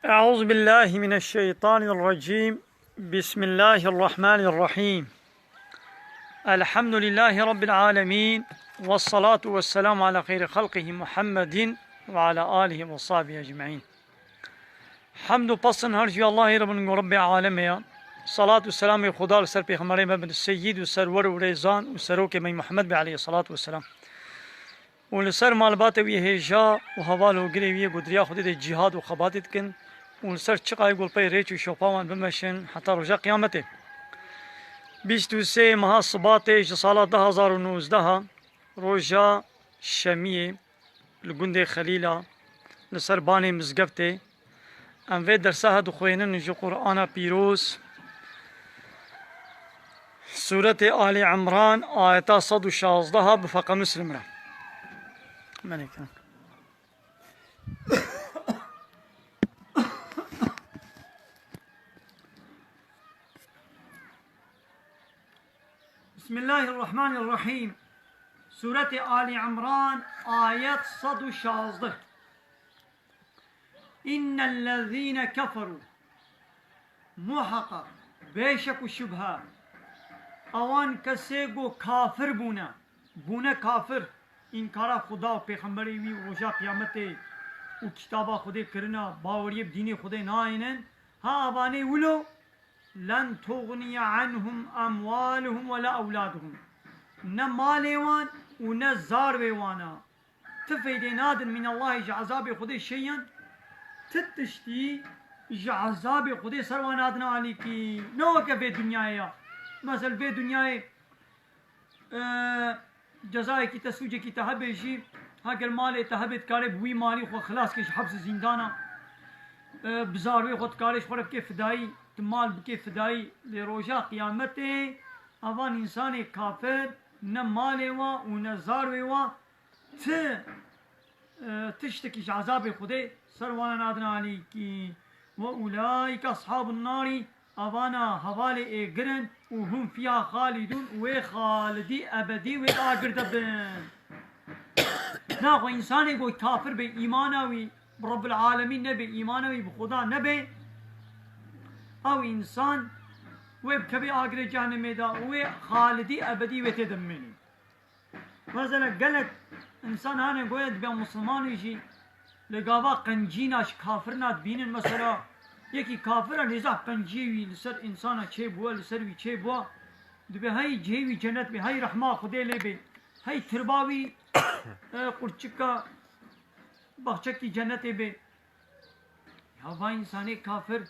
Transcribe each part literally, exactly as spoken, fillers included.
أعوذ بالله من الشيطان الرجيم. بسم الله الرحمن الرحيم. الحمد لله رب العالمين. والصلاة والسلام على خير خلقه محمد وعلى آله وصحبه أجمعين. Hemd û pestin her ji Allahê re bin ku Rebbê alemê ya. Salat û selamê Xuda li ser pêxemberê me bin, seyyid û serwer û rêzan û serokê me Muhammed be aleyhissalatu vesselam. Û li ser malbatê wî hêja û heval û girê wî yê ku di riya Xwedê de cîhad û xebatê dikin û li ser çiqayê ku li pey rêç û şopa wan bimeşin heta roja qiyametê. Bîst û sê meha Sibatê ji sala du hazar û nozdeh, roja şemiyê, li gundê Xelîla, li ser banê mizgeftê. Em vê dersa he dixwênin ji Qur'ana Pîroz, Sûretê Alî Imran, ayeta sed û şazdeh bi feqa Muslim re. Meleke. Bismillahirrahmanirrahim. Sûretê Alî Imran, ayet sed û şazdeh. İnnellezîne keferû. Muhakkak, bêşek û şubhe, ewan kesê ku kafir bûne, bûne kafir, înkara Xuda û pêxemberê wî û roja qiyametê û kitaba Xwedê kirina, baweriyê bi dînê Xwedê nayênin, ha evanê wilo, len tuxniye anhum emwaluhum ve la ewladuhum. Ne malê wan û ne zarwê wana ti feydê nadin mînallahî ji ezabê Xwedê şeyan, ti tiştî ji ezabê Xwedê ser wan nadin alîkî. Ne weke vê dinyayê ya. Mesela vê dinyayê, e, cezayekî te, sûcekî te hebe jî, heger malê te hebe, dikarê bi wî malî xwe xilas ke ji heps û zîndana, e, bi zarwê xwe dikarê ji xwe re bike fidayî, tu mal bike fidayî. Lê roja qiyametê evan însanê kafir ne malê wa û ne zarwê wa ti, e, tiştekî ji ezabê Xwedê ser wana nadin alîkî. Ve ulaîke ashabun narî, avana hevalê êgir in û hum fîha xalidûn, wê xalidî ebedî wê agir de bin. Naxwe însanê ku kafir be, îmana wî bi Rabbil Alemîn nebe, îmana wî bi Xuda nebe, ew însan wê bikeve agirê cehennemê de û wê xalidî ebedî wê tê de bimêne. Mesela gelek însan hene goya dibe Muslimanî jî, lê gava qencîna ji kafirina dibînin. Mesela yekî kafir e, lê zaf qenciyê wî li ser însana çêbûye, li ser wî çêbûye. Dibe hey cihê wî cennet be, hey rehma Xwedê lê be, hey tirba wî, e, qurçika baxçekî cennetê be. Ya va însanê kafir,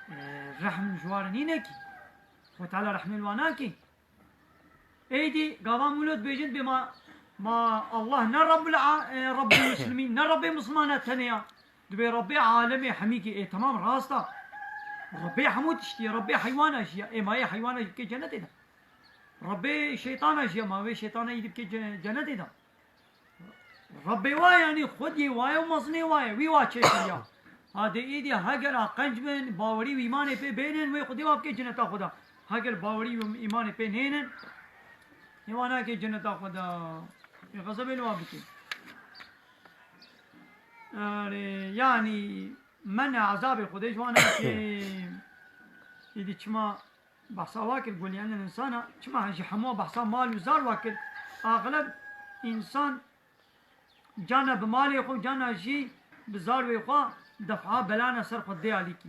e, rehm ji wan re nîne kî. Xwe Teala rehmê li wan nake. Êdî gava mûlo dibêjin dibê ma, ma Allah ne Rabbul a-, e, Rabbul Muslimîn, ne Rabbê Mislimana tenê ya. Dibê Rabbê alemê hemîkî. Ê, temam, rast a. Rabbê hemû tiştî ye, Rabbê heywana jî ya. Ê, ma yê heywana jî bike cenetê de. Rabbê şeytana jî ya, ma wê şeytana êdî bike ce-, cenetê de. Rebbê wa, yanî xwediyê wa ye û mezinê wa ye, wî wa çêkiriya. Hadê êdî heger a qenc bin, bawerî û îmanê pê bênin, wê xwedê wa bike ceneta xwe de. Heger bawerî û îmanê pê nênin, ê wa nake ceneta xwe de. Ê xezebê li wa bike. Erê, yanî mene ezabê xwedê ji wan nake. Êdî çima Behsa wa kir, guliyandin insana, çima ji hemû behsa mal û zar wa kir? Axleb însan cana bi malê xwe, cana jî bi zarwê xwe def'a belana ser xwe dê alîkî.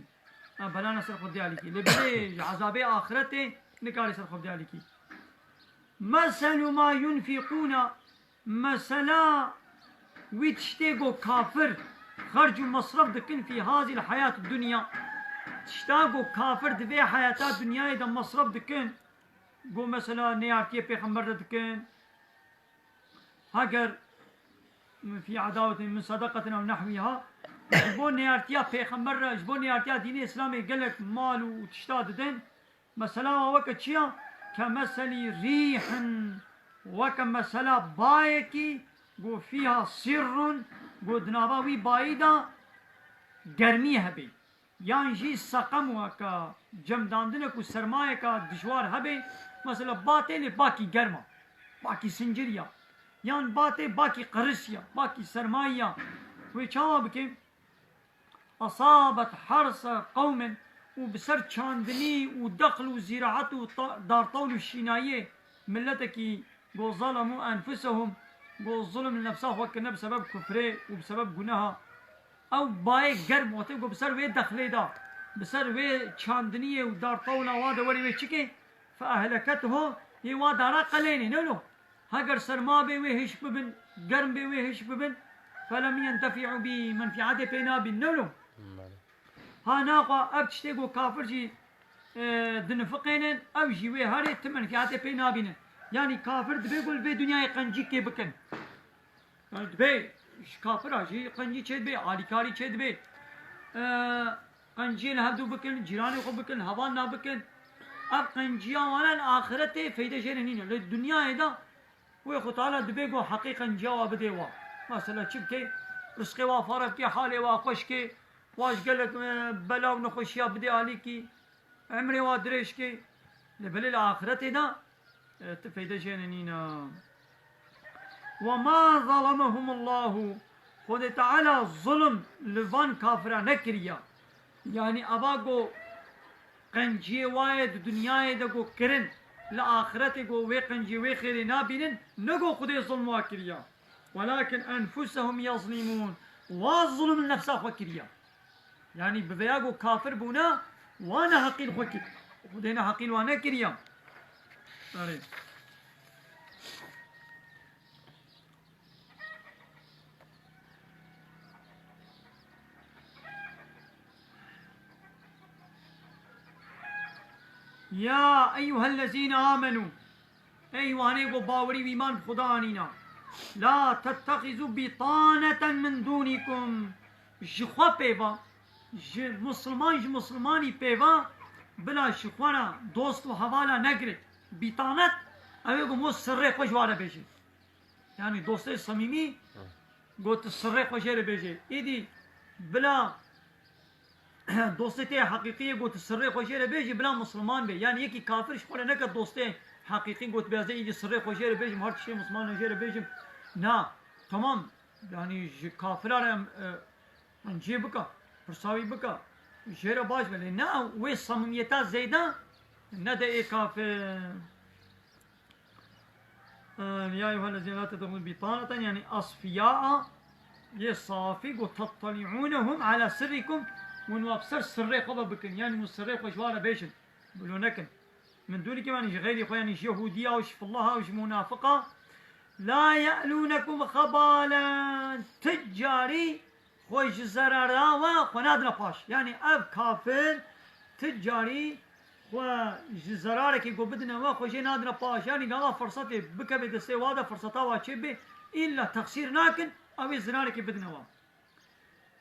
Ha, belana ser xwe dê alîkî. Lê belê ji ezabê axiretê nikarê ser xwe dê alîkî. Meselu ma yunfîqûne, mesela wî tiştê ku kafir xerc û mesref dikin fî hazîl heyat dunya. Tişta ku kafir di vê heyata dinyayê de mesref dikin, ku mesela nêartiyê pêxember de dikin, heger fî edawetin min sedeqetin ew nehwîha, ji bo nêartiya pêxember re, ji bo nêartiya dînê Îslamê gelek mal û tişta didin, Mesela wa weke çi ya? Kemeselî rîhin, weke mesela bayekî, ku fîha sirrun, ku di nava wî bayî de germî hebe. Yan jî seqem weke, cemdandinek û sermayeka dijwar hebe. Mesela ba tê lê bakî germ a, bakî sincirî ya. Yan ba tê bakî qiris ya, bakî sermayî ya. Wê çawa bike? Esabet harse qewmin, û bi ser çandinî û dexl û zîraet û ta-, dartewl û şînayiyê miletekî, go zalemû enfusehum, go zulm li nefsa xwe kirine bi sebeb kufrê û bi sebeb guneha. Ew bayê germ, wextê ku bi ser wê dexlê de, bi ser wê çandiniyê û dartewla wa de werî wê çikê, fe ehlekethu, yê wa dara qelênê, ne wilo? Heger serma bê wê hişk bibin, germ bê wê hişk bibin, felem yentefî'u bî, menfîetê pê nabîn, ne wilo? Belê. Ha naxwe ev tiştê ku kafir jî, e, dinifiqênin, ew jî wê herê ti menfîetê pê nabînin. Yanî kafir dibê ku li vê dinyayê qencîkê bikin. Yani dibê ji kafira jî qencî çêdibê, alîkarî çêdibê. E, qenciyê li hevdû bikin, cîranê xwe bikin, hevalna bikin. Ev qenciya wana li axiretê feyde jê re nîne. Li dinyayê de wê Xwe Teala dibê ku heqê qenciya wa bidê wa. Mesela çi bikê? Rizqê wa fare bikê, halê wa xweş kê, wa ji gelek, e, bela û nexweşiya bidê alîkî, emrê wa dirêj kê. Lê belê li axiretê de, e, ti feyde jê re nîne. Ve ma zalemehumullahu, Xwedê Teala zulm li van kafira nekiriya. Yanî ava ku qenciyê wa ye di dinyayê de ku kirin, li axiretê ku wê qenciyê wê xêrê nabînin, ne ku Xwedê zulm wa kiriya. Welakin enfusehum yezlîmûn. Wa zulm li nefsa xwe kiriya. Yanî bi vêya ku kafir bûne, wa neheqî li xwe kir. Xwedê neheqî li wa nekiriya. Erê. Ya eyyuhellezîne amenû. Ey wanê ku bawerî û îman bi Xuda anîna. La tettexizu bîtaneten min dûnîkum. Ji xwe pêva, ji Musulman, ji Musulmanî pêva, bila ji xwe re dost û hevala negirê. Bîtanet, ew ê ku mo sirrê xwe ji wa re bêjê. Yanî dostê samîmî, got, sirrê xwe jê re bêjê. Îdî bila dostê te heqîqî yê, got, sirrê xwe jê re bêjê, bila Musulman bê. Yanî yekî kafir ji xwe re neke dostê heqîqî, got, bê ez ê îdî sirrê xwe jê re bêjim, her tiştê Musulmanan jê re bêjim. Na, temam. Yanî ji kafira re em, e, em cihê bika, pirsa wî bika. Jê re baş be. Lê ne wê samimiyeta zêde nede ê kafir. Ya eyyuhellezîne la tettexizû bîtaneten, yanî asfiyaa, yê safî, ku tetteli'ûnehum ala sirrikum, hûn wa bi ser sirrê xwe ve bikin, yanî hûn sirrê xwe ji wa re bêjin, bilo nekin. Min dûnî ke, yanî ji xeyrî xwe, yanî ji Yehûdiya û ji fillaha û ji munafiqa, la ye'lûnekum xebalen, ti carî xwe ji zerara we xwe nadine paş. Yanî ev kafir ti carî xwe ji zerarekê ku bidine we, xwe jê nadine paş. Yanî gava firsetê bikeve destê wa de, firseta wa çêbê, îlla texsîr nakin, ew ê zerarekê bidine we.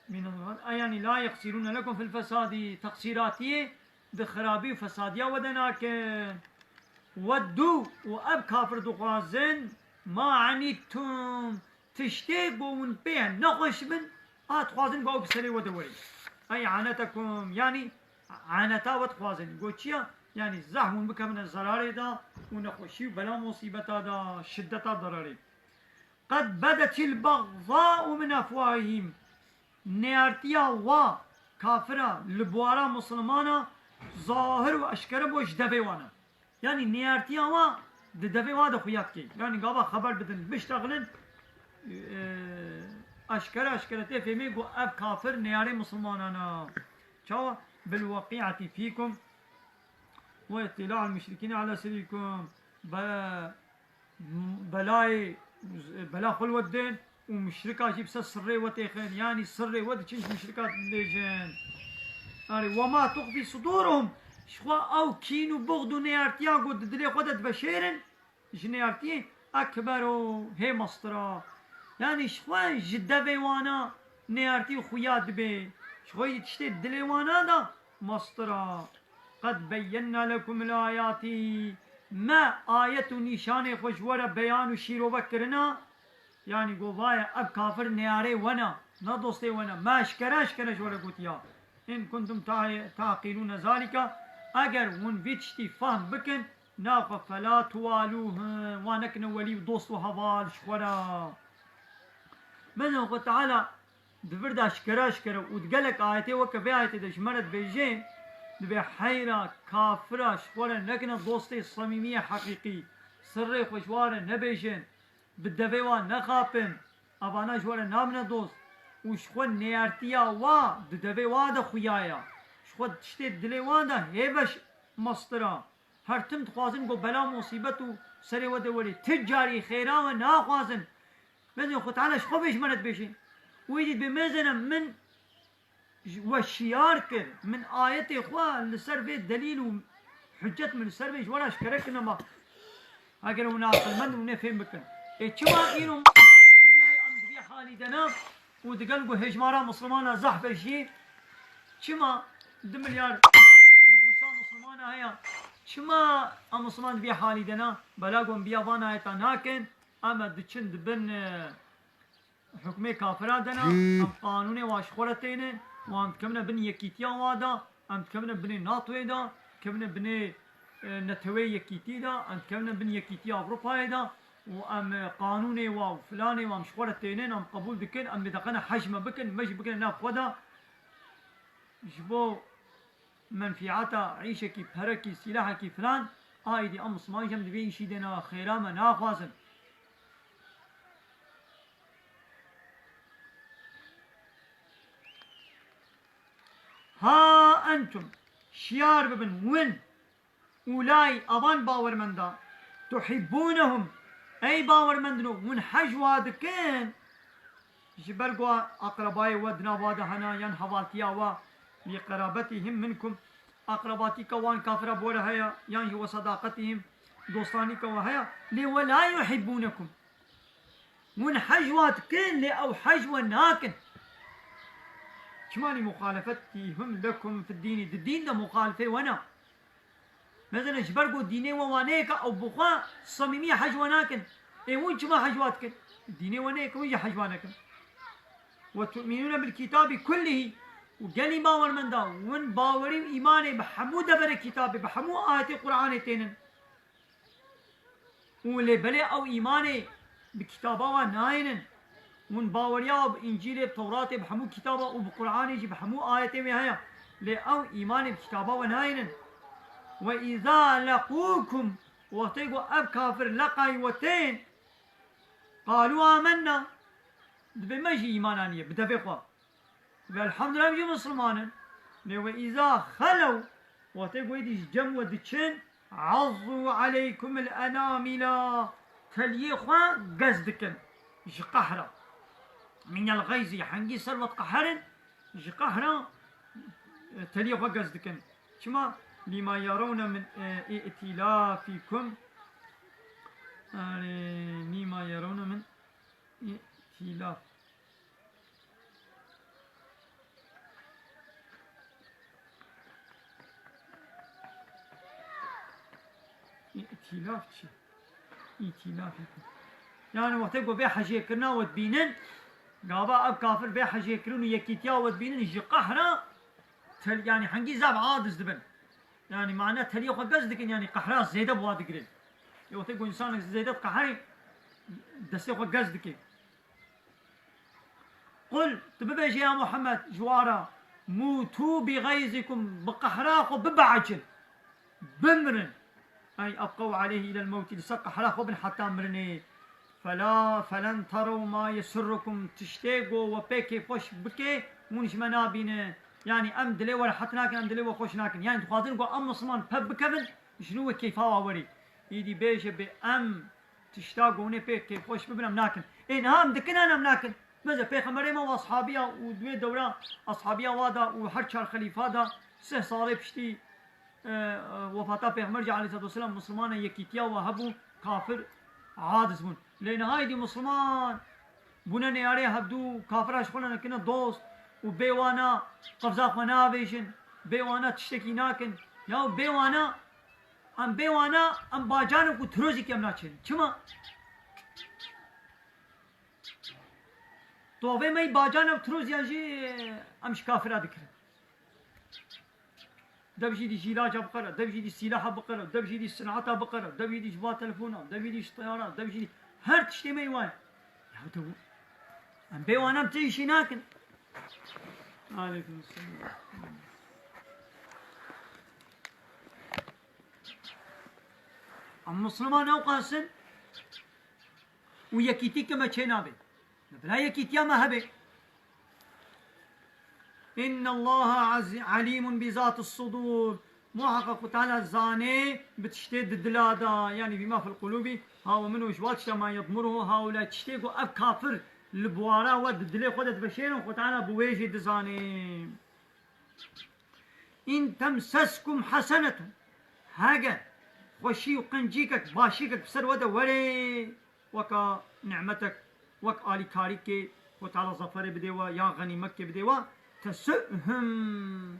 Mînan, e, yanî la yeqsîrûne lekum fil fesadî, texsîratiyê di xirabî û fesadiya we de nakin. Weddû, û ev kafir dixwazin, ma enîttum, tiştê ku hûn pê nexweş bin, a dixwazin ku ew bi serê we de werî. Ey anetekum, yanî aneta we dixwazin. Got çi ya? Yanî zehf hûn bikevine zerarê de û nexweşî û bela musîbeta de, şiddeta derarê. Qed bedetil begza'u min efwahihim. Neyartiya wa kafira li buwara Musulmana zahir û eşkere bû ji devê wan e. Yanî neyartiya wa di devê wa de xuya dike. Yanî gava xeber bidin, biştexilin, e, eşkere eşkere tê fêmê ku ev kafir neyarê Musulmanan e. Çawa? Bil weqi'ati fîkum ve ittila'il müşrikîne ala sirrikum. Be-, belayê, bela xwe li we didin û muşrika jî bi ser sirrê we têxin. Yanî sirrê we diçin ji muşrika dibêjin. Erê, wema tuxfî sudûruhum, ji xwe ew kîn û buxd û neyartiya ku di dilê xwe de diveşêrin, ji neyartiyê ekberu, hê mestir a. Yanî ji xwe ji devê wana neyartî xuya dibe. Ji xwe jî tiştê dilê wana de mestir a. Qed beyyenna lekumul ayatî. Me ayet û nîşanê xwe ji we re beyan û şîrove kirina. Yanî go vaye ev kafir neyarê we ne, ne dostê we ne. Me eşkere eşkere ji we re gotiya. In kuntum ta-, taqîlûne zalîka. Eger hûn vî tiştî fehm bikin, naxwe fela tuwalûhum, wan nekine welî û dost û heval ji xwe re. Mezin Xwe Teala di vir de eşkere eşkere û di gelek ayetê weke vê ayetê de ji me re dibêjê, dibê heyra kafira ji xwe re nekine dostê semîmiyê heqîqî, sirrê xwe ji wa re nebêjin, bi devê wa nexapin, evana ji we re nabine dost û ji xwe nêertiya wa di devê wa de xuya ya. Ji xwe tiştê dilê wan de hê beş mestir a. Her tim dixwazin ku bela musîbet û serê we de werê. Ti carî xêra we naxwazin. Mezin Xwe Teala ji xwe bê ji me re dibêje. Û êdî dibê mezin em min ji we şiyar kir. Min ayetê xwe li ser vê delîl û hicet min li ser vê ji we re eşkere kirine ma. Eger hûn aqilmend hûn ê fêm bikin. Ê çima îro dinyayê em ji vî halî de ne? Û digel ku hêjmara Mislimana zehf e jî, çima du milyar nifûsa Mislimana heye? Çima em Misliman di vî halî de ne? Bela ku em biya van ayeta nakin, em e diçin di bin, e, hukmê kafira de ne, em qanûnê wa ji xwe re tênin, û em dikevine bin yekîtiya wa de, em dikevine binê NATOyê de, dikevine binê, e, Neteweyê Yekîtî de, em dikevine bin Yekîtiya Ewropayê de û em, e, qanûnê wa û filanê wa em ji xwe re tênin, em qebûl dikin, em bêdaqene hej me bikin, me jî bikine nav xwe de. Ji bo menfîata îşekî, perekî, sîlahekî filan, a êdî em Misliman jî em di vê îşî de ne, xêra me naxwazin. Ha entum, şiyar bibin, win, ulay, avan bawermenda, tuhibbûnehum, ey bawermendino, win hej wa dikin, ji ber ku aqrebayê we di nava de hene, yan hevaltiya we, li qerabetihim minkum, aqrebatîka wan kafira bi we re heye, yan jî we sedaqetihim, dostanîka we heye, lê we la yuhibbûnekum. Hûn hej wa dikin, lê ew hej we nakin. Çima lî muxalefetî hum lekum fid dînî, di dîn de muxalifê we ne. Mesela ji ber ku dînê we wa neyê ke ew bi xwe samîmî hej we nakin. Ê hûn çima hej wa dikin? Dînê we neyê ke hûn jî hej wa nekin. Ve tu'minûne bil kitâbî kullihî. Û gelî bawermenda, hûn bawerî û îmanê bi hemû deverê kitabê, bi hemû ayetê Qur'anê tênin. Û lê belê ew îmanê bi kitaba wa nayênin. Hûn baweriya bi Încîlê, bi Tewratê, bi hemû kitaba û bi Qur'anê jî bi hemû ayetê wê heye. Lê ew îmanê bi kitaba we nayênin. Ve îza leqûkum, wextê ku ev kafir leqayî we tên, qalû amenna, dibê me jî îman aniye, bi devê xwe. Ve elhamdülillah, em jî Misliman in. Lê ve îza xelew, wextê ku êdî ji cem we diçin, azzû aleykumul enamila, teliyê xwe gez dikin ji qehra. Minel gayzî, hengî ser we diqeherin, ji qehra, e, teliyê xwe gez dikin. Çima? Lîma yerewne min, e, îtîlafîkum. Yani, lîma yerewne min îtîlaf. Îtîlaf çi? Îtîlaf. Yani wextê ku vê hejêkirina we dibînin, gava ev kafir vê hejêkirin û yekîtiya we dibînin, ji qehra tel-, yani hengî zaf aciz dibin. Yani mana teliyê xwe gez dikin, yani qehra zêde bi wa digirin. Ê wextê ku însanek zêde diqeherê, destê xwe gez dike. Qul, tu bibêje ya Muhammed ji wan re, mûtû bi gayzikum, bi qehra xwe bibeecin, bimirin. Ey ebqew aleyhi ilel mewtî, li ser qehra xwe bin heta mirinê. Fela, felen terew ma yesurrukum, tiştê ku we pê kêfxweş bike, hûn ji me nabînin. Yani em dilê we rehet nakin, em dilê we xweş nakin. Yani dixwazin ku em Misliman peb bikevin, ji nû wê kêfa wa werî. Îdî bêje bê em tişta ku hûn ê pê kêfxweş bibin, em nakin. Ê niha em dikin an em nakin? Meze Pêxemberê me û ashabiya û di wê dewra ashabiya wa da û her çar xelîfa da sih salê piştî, e, e, wefata Pêxember jî aleyhissalatu vesselam Mislimanê yekîtiya wa hebû, kafir aciz bûn. Lê niha êdî Misliman bûne neyarê hevdû, kafira ji xwe re nekine dost û bê wana qevza xwe navêjin, bê wana tiştekî nakin. Ya bê wana, em bê wana, em bacanin ku tirozî kem naçênin. Çima? Tovê me yî bacan ev tiroziyan jî em ji kafira dikirin. Dev jî dî ji îlaca biqere, dev jî dî sîlaha biqere, dev jî dî sinata biqere, dev jî dî ji va telefona, dev jî dî ji teyara, dev jî dî her tiştê me yî wa ye. Ya te em bê wan em ti îşî nakin. Aleyküm selam. Em Müslüman ewqas in û yekîtî kime çê nabe. Bila yekîtiya me hebe. İnnallaha az-, alimun bi zatis sudur. Muhakkak Xwe Teala zanê bi tiştê di dila de, yani bima fil qulubi, ha ve min û ji wa tişta ma yedmuruhu haula, tiştê ku ev kafir li buwara we di dilê xwe de diveşêrin, Xwe Teala bi wê jî dizanê. In temseskum hasenetun. Heger xweşî û qincîkek, başîkek bi ser we de were, weka nimetek, wek alîkarîkê, Xwe Teala zaferê bidê we, ya xenîmekê bidê we, tesu'hum,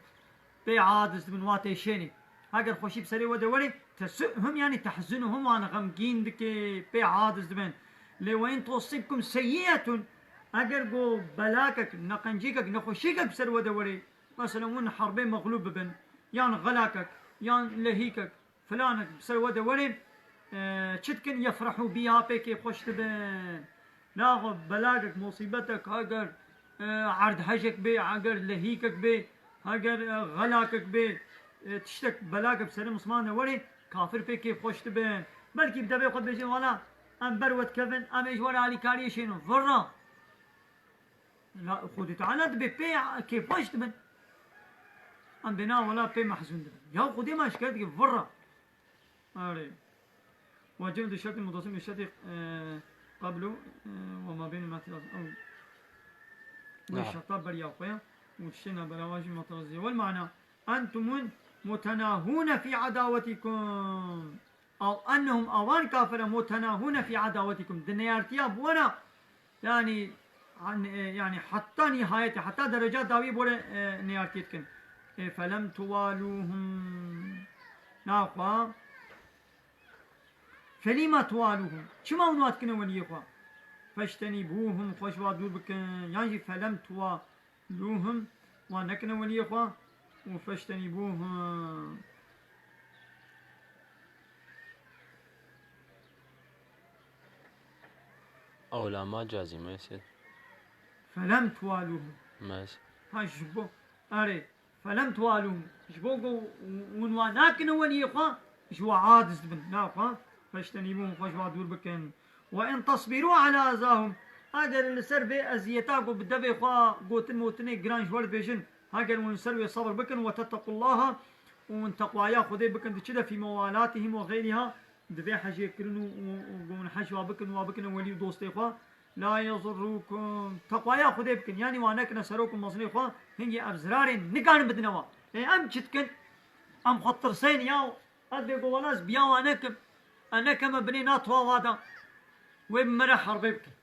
pê aciz dibin, wa têşênê. Heger xweşî bi serê we de were, tesu'hum, yani tehzinuhum, wan xemgîn dike, pê aciz dibin. Lê we in tusibkum seyyi'etun, eger go belakek, neqencîkek, nexweşîkek bi ser we de were, mesela hûn herbê mexlûb bibin, yan xelakek, yan lehîkek, filanek bi ser we de were, e, çi dikin? Yefrehu biha, pê kêfxweş dibin. Naxwe belakek, musîbetek, heger, e, erdhejek bê, heger lehîkek bê, heger, e, xelakek bê, e, tiştek belakek bi serê Misliman de were, kafir pê kêfxweş dibin. Belkî bi devê xwe dibêjin, wala, em ber we dikevin, em ê ji we re alîkariyê şênin. Virra. La, Xwedê Teala dibê pê kêfxweş dibin. Em bê na wela pê mehzûn dibin. Ya Xwedê ma şikayet dike, virra. Erê. Ve cevdu şertî mudasim şertî, e, qablu, e, ve ma beyni ma tira-, ew. Wê Aha. şerta beriya xwe ya. Û tiştê naberawa jî ma tirazî. Wel mana, entumun mutenahûne fî edawetikum. Ew ennehum, awan kafire, mutenahûne fî edawetikum. Di neyartiya bi we re, yani, an-, e, yani, heta nihayete, heta dereca dawî bi we re, e, neyartiyê dikin. E, felem tuvalûhum. Naxwe. Felîma tuvalûhum. Çima hûn wa dikine weliyê xwe? Feştenîbûhum, xwe ji wa dûr bikin. Yan jî felem tuva-, lûhum, wan nekine weliyê xwe û feştenîbûhum. Ewla ma cazî, meyse. Felem tuvalûhum. Meyse. Ha, ji bo, erê, felem tuvalûhum. Ji bo ku hûn wan nakine weliyê xwe, ji we aciz dibin. Naxwe, feştenîbûhum, xwe ji wa dûr bikin. Ve in tasbirû ala ezahum. Eger li ser vê eziyeta ku bi devê xwe gotin motinê giran ji we dibêjin, heger hûn li ser wê sebir bikin, ve tettequllaha, û hûn teqwaya Xwedê bikin, di çi de fî mewalatihim ve xeyriha, di vê hecê kirin û, û, û hûn hec wa bikin, wa bikine welî û dostê xwe, la yezurrukum. Teqwaya Xwedê bikin, yanî wa nekine serok û mezinê xwe, hingî ev zirarê nikarin bidine wa. Ê, em çi dikin? Em xwe tirsên ya. Ez bê ku wela ez biya wan nekim. Ez nekeme binê na tuwa wa de. Wê bi me re herbê bikin.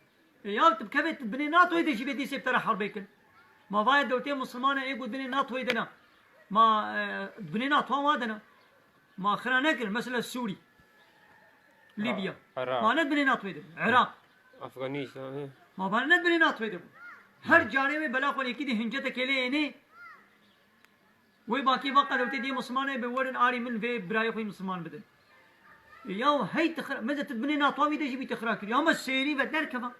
E, ya tu bikevê tu binê na tuwê de jî bê dîsê bi te re herbê kin. Ma vayê dewletê Musulmane ê ku binê na tuwê de ne. Ma, e, binê na tuwa wa de ne. Ma xira nekir. Mesela Sûrî. Libya. Iraq. Ma ne binê na tuwê de. Iraq. Afganistan, he. Ma ba ne binê na tuwê de. Her carê wê bela xwe lêkî de hince te kêlê ênê. Wê bakê va qedewtê dê Mislimanê bi werin arî min vê birayê xwe Misliman bidin. E, yaw hey tixra, meze tu binê natwa wî de jî bî tixra kiriye. Ama sêrî ve derkeva.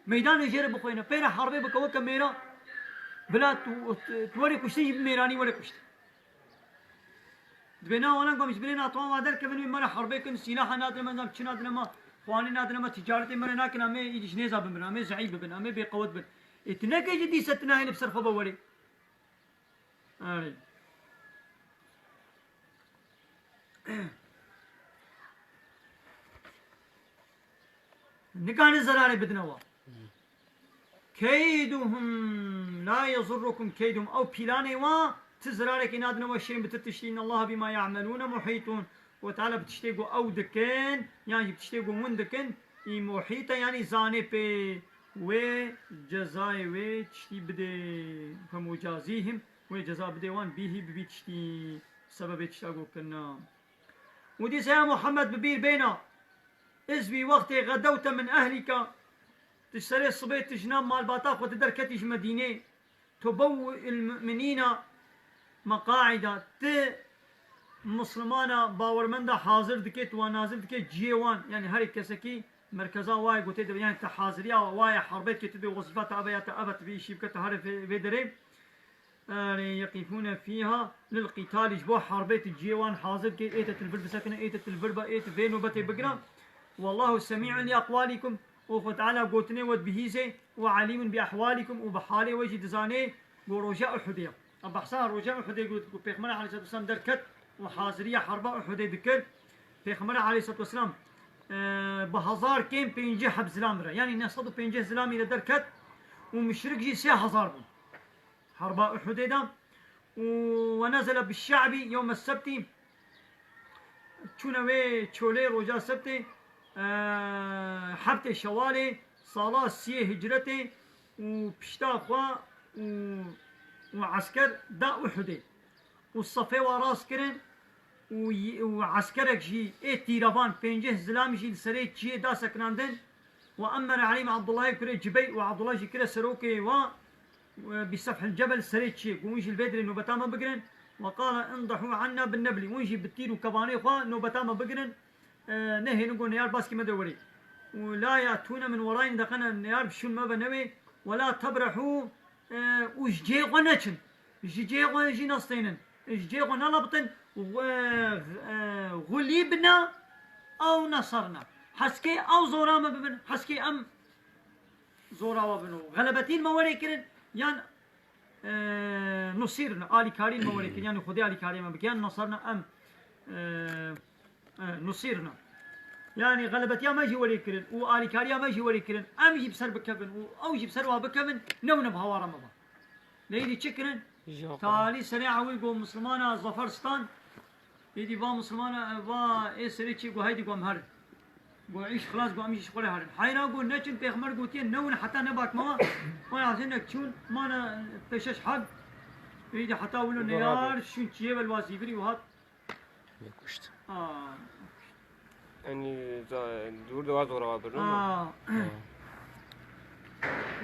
Meydanê jê re bixwêne. Pê re harbê bike weke mêra. Bila tu, tu, tu werê kuştin jî bi mêranî were kuştin. Dibê na walan ku em ji binê natwa wa derkevin wê me re harbê kin, sîlaha nadine me, çi nadine me, xwanê nadine me, ticaretê me re nakin, em ê îdî ji nêza bimirin, em ê zeîf bibin, em ê bêqewet bin. Ê tu nekê jî dîse tu nahêlî bi ser xwe ve werê. Erê. Nikane zerarê bidine wa. Keyduhum la yezurrukum keyduhum. Ew pîlanê wa ti zerarekê nadine we şên bi ti tiştî. İnnallaha bima ya'melune muhîtun. Xwedê Teala bi tiştê ku ew dikin, yan jî bi tiştê ku hûn dikin, î muhît e, yanî zanê pê wê cezayê wê tiştî bidê. Femucazîhim, wê ceza bidê wan bîhî bi vî tiştî, sebebê tişta ku kirina. Û dîsa ya Muhammed bi bîr bêna, iz wî wextê xedewte min ehlîka, tu serê sibê tu jina malbata xwe tu derketî ji Medînê, tubewwi'il mu'minîna meqa'ida, tu Mislimana bawermenda hazir dike, tu wan hazir dike ciyê wan, yanî herê kesekî merkeza wayê gotê de, yanî te haziriya wayê herbekê tu dê wezîfa te eve ya te eve tu vê îşî bike, tu herê vê, vê derê. Erê, yekîfûne fîha lil qîtalî, ji bo herbê tu cihê wan hazir kir, ê te tu li vir bisekine, ê te tu li vir be, ê tu vê nobetê bigire. Wallahu semî'un li eqwalîkum. Û Xwe Teala gotinê we dibihîzê, û alîmun bi ehwalîkum, û bi halê we jî dizanê, ku roja Uhudê ye. Em behsa roja Uhudê got, ku Pêxember aleyhisselatu vesselam derket û haziriya herba Uhudê dikir. Pêxember aleyhisselatu vesselam, e, bi hezar kêm pêncî heb zilam re, yanî neh sed û pêncî zilamî re derket û muşrik jî sê hezar bûn. Herba Uhudê de. Û we nezele bi şe'bî yewme sebtî, çûne wê çolê roja sebtê, e, heftê şewalê, sala siyê hicretê û pişta xwe û, û esker da Uhudê. Û sefê wa rast kirin û y-, û eskerek jî ê tîrevan pêncî zilam jî li serê çiyê da sekinandin. Ve emmere Elî Abdullahê kurê Cibey û Abdullah jî kire serokê wa, e, bi sefhil cebel serê çiyê, ku hûn jî li vê dirê nobeta me bigirin. Ve qale indehû anna bin neblî, hûn jî bi tîr û kevanê xwe nobeta me bigirin. E, nehêlin ku neyar baskî me de werê. Û la yatûne min werayîn, deqene neyar bi şûn me ve newê. Ve la tebrehû, e, û ji cihê xwe neçin. Ji cihê xwe jî nestênin. Ji cihê xwe nelebitin. Xwe, e, xulîbne ew nesirne. Heskê ew zora me bibin, heskê em zora we bin û xelebetîn me werê kirin, yan, e, nusîrne, alîkarîn me werê kirin, yanî Xwedê alîkarî me bike, yan nesirne em, e, e, nusîrne. Yanî xelebetiya me jî werê kirin û alîkariya me jî werê kirin. Em jî bi ser bikevin û ew jî bi ser wa bikevin, newne bi hawara me be. Lê êdî çi kirin? Ji xwe. Talî serê ewil got Mislimana zafer stan. Êdî va Mislimana, va ê serê çiyê got, heydî got em herin. Got îş xilas, got em jî ji xwe re herin. Heyra got neçin, Pêxember gotiye newin heta nebak me. Vay azînek çûn, mane pêşeş heb. Êdî heta wilo neyar şûn çiyê ve li wa zîvirî û hat. Lê kuşt. Aa. Yanî za-, dûr de wa zora wa bir, ama. Aa.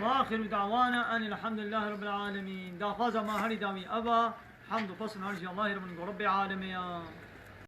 Ve axiru da'wana enil hamdulillahi rabbil alemin. Daxwaza ma herî dawî eva, hamd û pesn her jî Allahê re bin ku Rebbê alemê ya.